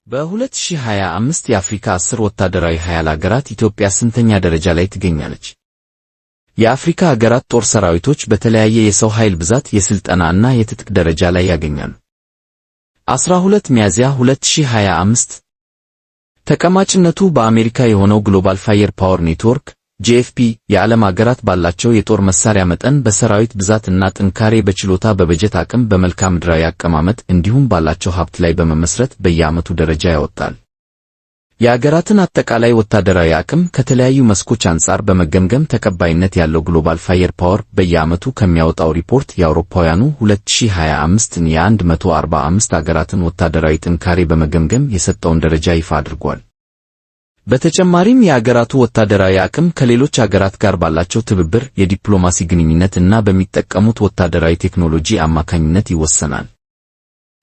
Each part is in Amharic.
በ2025 የአፍሪካ 10 ወታደራዊ ኃያል አገራት ኢትዮጵያ ስንተኛ ደረጃ ላይ ትገኛለች? የአፍሪካ አገራት ጦር ሰራዊቶች በተለያየ የሰው ኃይል ብዛት፣ የስልጠና እና የትጥቅ ደረጃ ላይ ያገኛሉ። 12 ሚያዝያ 2025 ተቀማጭነቱ በአሜሪካ የሆነው Global Fire Power Network GFP የዓለም አገራት ባላቸው የጦር መሳሪያ መጠን፣ በሰራዊት ብዛት እና ጥንካሬ፣ በችሎታ፣ በበጀት አቅም፣ በመልክዓ ምድራዊ አቀማመጥ እንዲሁም ባላቸው ሀብት ላይ በመመስረት በየዓመቱ ደረጃ ያወጣል። የአገራትን አጠቃላይ ወታደራዊ አቅም ከተለያዩ መስኮች አንጻር በመገምገም ተቀባይነት ያለው Global Fire Power በየዓመቱ ከሚያወጣው ሪፖርት የአውሮፓውያኑ 2025ን የ145 አገራትን ወታደራዊ ጥንካሬ በመገምገም የሰጠውን ደረጃ ይፋ አድርጓል። በተጨማሪም የአገራቱ ወታደራዊ አቅም ከሌሎች አገራት ጋር ባላቸው ትብብር፣ የዲፕሎማሲ ግንኙነት እና በሚጠቀሙት ወታደራዊ ቴክኖሎጂ አማካኝነት ይወሰናል።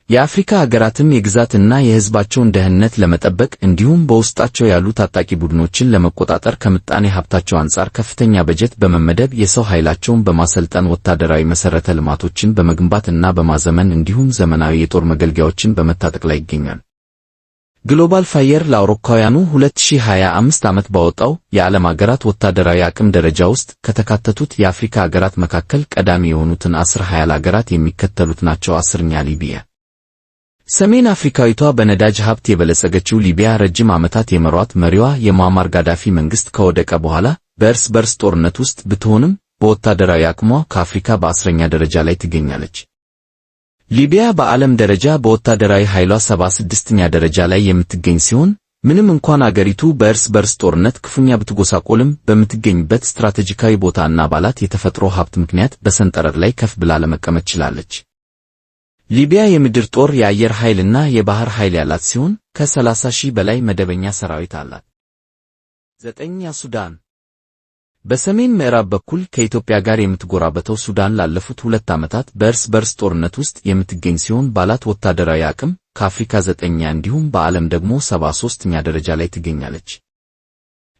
የአፍሪካ አገራትም የግዛት እና የሕዝባቸውን ደህንነት ለመጠበቅ እንዲሁም በውስጣቸው ያሉ ታጣቂ ቡድኖችን ለመቆጣጠር ከምጣኔ ሀብታቸው አንጻር ከፍተኛ በጀት በመመደብ፣ የሰው ኃይላቸውን በማሰልጠን፣ ወታደራዊ መሠረተ ልማቶችን በመገንባት እና በማዘመን እንዲሁም ዘመናዊ የጦር መገልገያዎችን በመታጠቅ ላይ ይገኛሉ። Global Fire ለአውሮፓውያኑ 2025 ዓመት ባወጣው የዓለም አገራት ወታደራዊ አቅም ደረጃ ውስጥ ከተካተቱት የአፍሪካ አገራት መካከል ቀዳሚ የሆኑትን 10 ኃያል አገራት የሚከተሉት ናቸው። 10ኛ፣ ሊቢያ። ሰሜን አፍሪካዊቷ በነዳጅ ሀብት የበለጸገችው ሊቢያ ረጅም ዓመታት የመሯት መሪዋ የሙአማር ጋዳፊ መንግስት ከወደቀ በኋላ በእርስ በርስ ጦርነት ውስጥ ብትሆንም በወታደራዊ አቅሟ ከአፍሪካ በ10ኛ ደረጃ ላይ ትገኛለች። ሊቢያ በዓለም ደረጃ በወታደራዊ ኃይሏ 76ኛ ደረጃ ላይ የምትገኝ ሲሆን ምንም እንኳን አገሪቱ በእርስ በርስ ጦርነት ክፉኛ ብትጎሳቆልም በምትገኝበት ስትራቴጂካዊ ቦታ እና ባላት የተፈጥሮ ሀብት ምክንያት በሰንጠረዥ ላይ ከፍ ብላ ለመቀመጥ ችላለች። ሊቢያ የምድር ጦር፣ የአየር ኃይልና የባህር ኃይል ያላት ሲሆን ከ30 ሺህ በላይ መደበኛ ሰራዊት አላት። 9ኛ፣ ሱዳን። በሰሜን ምዕራብ በኩል ከኢትዮጵያ ጋር የምትጎራበተው ሱዳን ላለፉት 2 ዓመታት በእርስ በርስ ጦርነት ውስጥ የምትገኝ ሲሆን ባላት ወታደራዊ አቅም ከአፍሪካ 9ኛ እንዲሁም በዓለም ደግሞ 73ኛ ደረጃ ላይ ትገኛለች።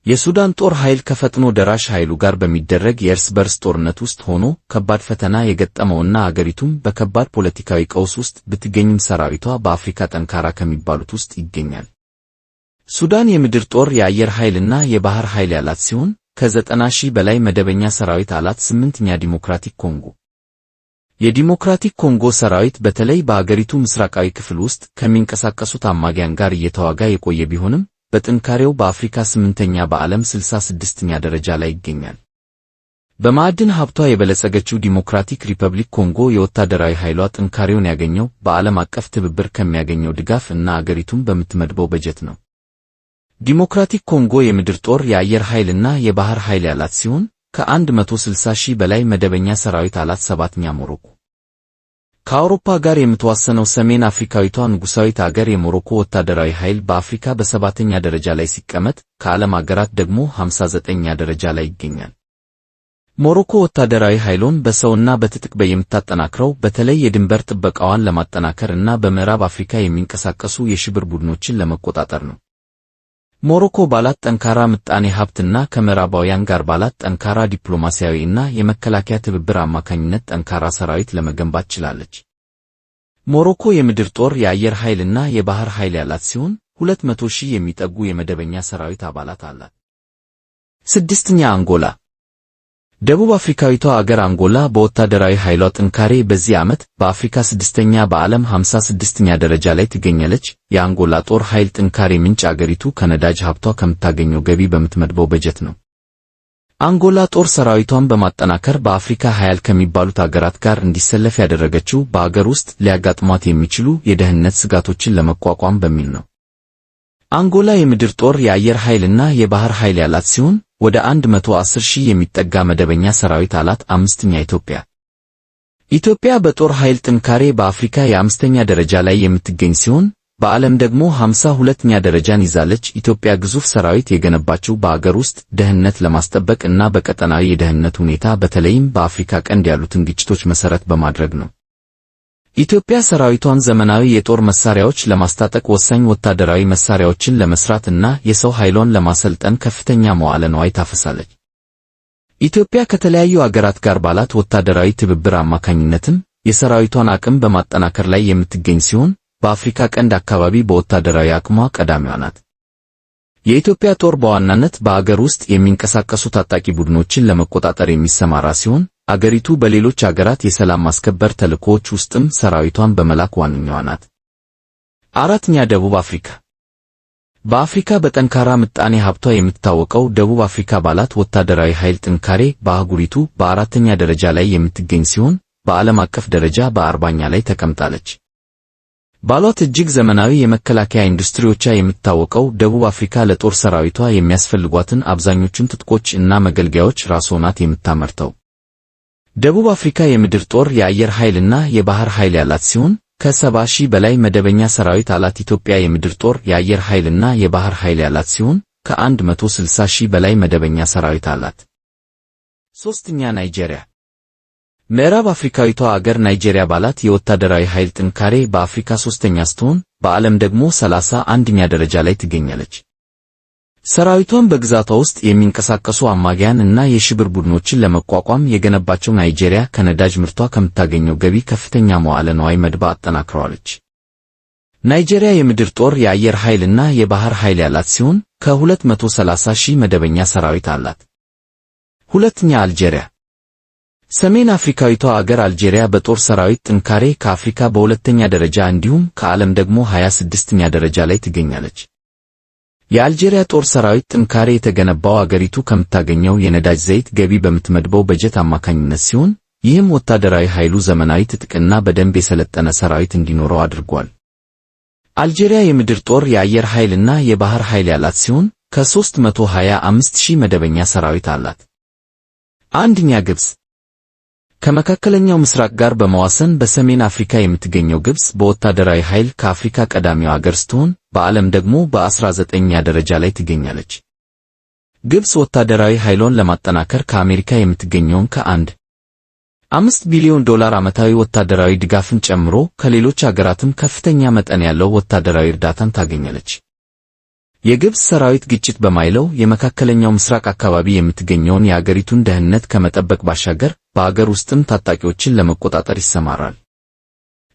የሱዳን ጦር ኃይል ከፈጥኖ ደራሽ ኃይሉ ጋር በሚደረግ የእርስ በርስ ጦርነት ውስጥ ሆኖ ከባድ ፈተና የገጠመውና አገሪቱም በከባድ ፖለቲካዊ ቀውስ ውስጥ ብትገኝም ሰራዊቷ በአፍሪካ ጠንካራ ከሚባሉት ውስጥ ይገኛል። ሱዳን የምድር ጦር፣ የአየር ኃይልና የባህር ኃይል ያላት ሲሆን ከ90 ሺህ በላይ መደበኛ ሰራዊት አላት። 8ኛ፣ ዲሞክራቲክ ኮንጎ። የዲሞክራቲክ ኮንጎ ሰራዊት በተለይ በአገሪቱ ምስራቃዊ ክፍል ውስጥ ከሚንቀሳቀሱት አማጽያን ጋር እየተዋጋ የቆየ ቢሆንም በጥንካሬው በአፍሪካ 8ኛ፣ በዓለም 66ኛ ደረጃ ላይ ይገኛል። በማዕድን ሀብቷ የበለጸገችው ዲሞክራቲክ ሪፐብሊክ ኮንጎ የወታደራዊ ኃይሏ ጥንካሬውን ያገኘው በዓለም አቀፍ ትብብር ከሚያገኘው ድጋፍ እና አገሪቱም በምትመድበው በጀት ነው። ዲሞክራቲክ ኮንጎ የምድር ጦር፣ የአየር ኃይልና የባህር ኃይል ያላት ሲሆን ከ160 ሺህ በላይ መደበኛ ሰራዊት አላት። 7ኛ፣ ሞሮኮ። ከአውሮፓ ጋር የምትዋሰነው ሰሜን አፍሪካዊቷ ንጉሳዊት አገር የሞሮኮ ወታደራዊ ኃይል በአፍሪካ በሰባተኛ ደረጃ ላይ ሲቀመጥ ከዓለም አገራት ደግሞ 59ኛ ደረጃ ላይ ይገኛል። ሞሮኮ ወታደራዊ ኃይሏን በሰውና በትጥቅ የምታጠናክረው በተለይ የድንበር ጥበቃዋን ለማጠናከር እና በምዕራብ አፍሪካ የሚንቀሳቀሱ የሽብር ቡድኖችን ለመቆጣጠር ነው። ሞሮኮ ባላት ጠንካራ ምጣኔ ሀብትና ከምዕራባውያን ጋር ባላት ጠንካራ ዲፕሎማሲያዊ እና የመከላከያ ትብብር አማካኝነት ጠንካራ ሰራዊት ለመገንባት ችላለች። ሞሮኮ የምድር ጦር፣ የአየር ኃይልና የባህር ኃይል ያላት ሲሆን 200 ሺህ የሚጠጉ የመደበኛ ሰራዊት አባላት አላት። 6ኛ፣ አንጎላ። ደቡብ አፍሪካዊቷ አገር አንጎላ በወታደራዊ ኃይሏ ጥንካሬ በዚህ ዓመት በአፍሪካ 6ኛ፣ በዓለም 56ኛ ደረጃ ላይ ትገኛለች። የአንጎላ ጦር ኃይል ጥንካሬ ምንጭ አገሪቱ ከነዳጅ ሀብቷ ከምታገኘው ገቢ በምትመድበው በጀት ነው። አንጎላ ጦር ሰራዊቷን በማጠናከር በአፍሪካ ኃያል ከሚባሉት አገራት ጋር እንዲሰለፍ ያደረገችው በአገር ውስጥ ሊያጋጥሟት የሚችሉ የደህንነት ስጋቶችን ለመቋቋም በሚል ነው። አንጎላ የምድር ጦር፣ የአየር ኃይልና የባህር ኃይል ያላት ሲሆን ወደ 110 ሺህ የሚጠጋ መደበኛ ሰራዊት አላት። 5ኛ፣ ኢትዮጵያ። ኢትዮጵያ በጦር ኃይል ጥንካሬ በአፍሪካ የአምስተኛ ደረጃ ላይ የምትገኝ ሲሆን በዓለም ደግሞ 52ኛ ደረጃን ይዛለች። ኢትዮጵያ ግዙፍ ሰራዊት የገነባችው በአገር ውስጥ ደህንነት ለማስጠበቅ እና በቀጠናዊ የደህንነት ሁኔታ በተለይም በአፍሪካ ቀንድ ያሉትን ግጭቶች መሰረት በማድረግ ነው። ኢትዮጵያ ሰራዊቷን ዘመናዊ የጦር መሳሪያዎች ለማስታጠቅ፣ ወሳኝ ወታደራዊ መሳሪያዎችን ለመስራት እና የሰው ኃይሏን ለማሰልጠን ከፍተኛ መዋዕለ ንዋይ ታፈሳለች። ኢትዮጵያ ከተለያዩ አገራት ጋር ባላት ወታደራዊ ትብብር አማካኝነትም የሰራዊቷን አቅም በማጠናከር ላይ የምትገኝ ሲሆን በአፍሪካ ቀንድ አካባቢ በወታደራዊ አቅሟ ቀዳሚዋ ናት። የኢትዮጵያ ጦር በዋናነት በአገር ውስጥ የሚንቀሳቀሱ ታጣቂ ቡድኖችን ለመቆጣጠር የሚሰማራ ሲሆን፣ አገሪቱ በሌሎች አገራት የሰላም ማስከበር ተልዕኮዎች ውስጥም ሰራዊቷን በመላክ ዋነኛዋ ናት። አራተኛ፣ ደቡብ አፍሪካ። በአፍሪካ በጠንካራ ምጣኔ ሀብቷ የምትታወቀው ደቡብ አፍሪካ ባላት ወታደራዊ ኃይል ጥንካሬ በአህጉሪቱ በአራተኛ ደረጃ ላይ የምትገኝ ሲሆን፣ በዓለም አቀፍ ደረጃ በ40ኛ ላይ ተቀምጣለች። ባሏት እጅግ ዘመናዊ የመከላከያ ኢንዱስትሪዎቿ የምትታወቀው ደቡብ አፍሪካ ለጦር ሰራዊቷ የሚያስፈልጓትን አብዛኞቹን ትጥቆች እና መገልገያዎች ራሷ ናት የምታመርተው። ደቡብ አፍሪካ የምድር ጦር፣ የአየር ኃይልና የባህር ኃይል ያላት ሲሆን፣ ከ70,000 በላይ መደበኛ ሰራዊት አላት። ኢትዮጵያ የምድር ጦር፣ የአየር ኃይልና የባህር ኃይል ያላት ሲሆን፣ ከ160,000 በላይ መደበኛ ሰራዊት አላት። ሶስተኛ፣ ናይጄሪያ። ምዕራብ አፍሪካዊቷ አገር ናይጄሪያ ባላት የወታደራዊ ኃይል ጥንካሬ በአፍሪካ ሶስተኛ ስትሆን፣ በዓለም ደግሞ 31ኛ ደረጃ ላይ ትገኛለች። ሰራዊቷን በግዛቷ ውስጥ የሚንቀሳቀሱ አማጽያን እና የሽብር ቡድኖችን ለመቋቋም የገነባቸው ናይጄሪያ ከነዳጅ ምርቷ ከምታገኘው ገቢ ከፍተኛ መዋዕለ ንዋይ መድባ አጠናክረዋለች። ናይጄሪያ የምድር ጦር፣ የአየር ኃይልና የባህር ኃይል ያላት ሲሆን፣ ከ230,000 መደበኛ ሰራዊት አላት። ሁለተኛ፣ አልጄሪያ። ሰሜን አፍሪካዊቷ አገር አልጄሪያ በጦር ሰራዊት ጥንካሬ ከአፍሪካ በሁለተኛ ደረጃ እንዲሁም ከዓለም ደግሞ 26ኛ ደረጃ ላይ ትገኛለች። የአልጄሪያ ጦር ሰራዊት ጥንካሬ የተገነባው አገሪቱ ከምታገኘው የነዳጅ ዘይት ገቢ በምትመድበው በጀት አማካኝነት ሲሆን፣ ይህም ወታደራዊ ኃይሉ ዘመናዊ ትጥቅና በደንብ የሰለጠነ ሰራዊት እንዲኖረው አድርጓል። አልጄሪያ የምድር ጦር፣ የአየር ኃይልና የባህር ኃይል ያላት ሲሆን፣ ከ325,000 መደበኛ ሰራዊት አላት። አንደኛ፣ ግብጽ። ከመካከለኛው ምስራቅ ጋር በመዋሰን በሰሜን አፍሪካ የምትገኘው ግብጽ በወታደራዊ ኃይል ከአፍሪካ ቀዳሚው አገር ስትሆን፣ በዓለም ደግሞ በ19ኛ ደረጃ ላይ ትገኛለች። ግብጽ ወታደራዊ ኃይሏን ለማጠናከር ከአሜሪካ የምትገኘውን ከ1.5 ቢሊዮን ዶላር ዓመታዊ ወታደራዊ ድጋፍን ጨምሮ ከሌሎች አገራትም ከፍተኛ መጠን ያለው ወታደራዊ እርዳታን ታገኛለች። የግብጽ ሰራዊት ግጭት በማይለው የመካከለኛው ምስራቅ አካባቢ የምትገኘውን የአገሪቱን ደህንነት ከመጠበቅ ባሻገር በአገር ውስጥም ታጣቂዎችን ለመቆጣጠር ይሰማራል።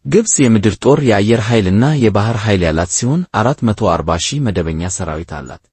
ግብጽ የምድር ጦር፣ የአየር ኃይልና የባህር ኃይል ያላት ሲሆን፣ 440,000 መደበኛ ሰራዊት አላት።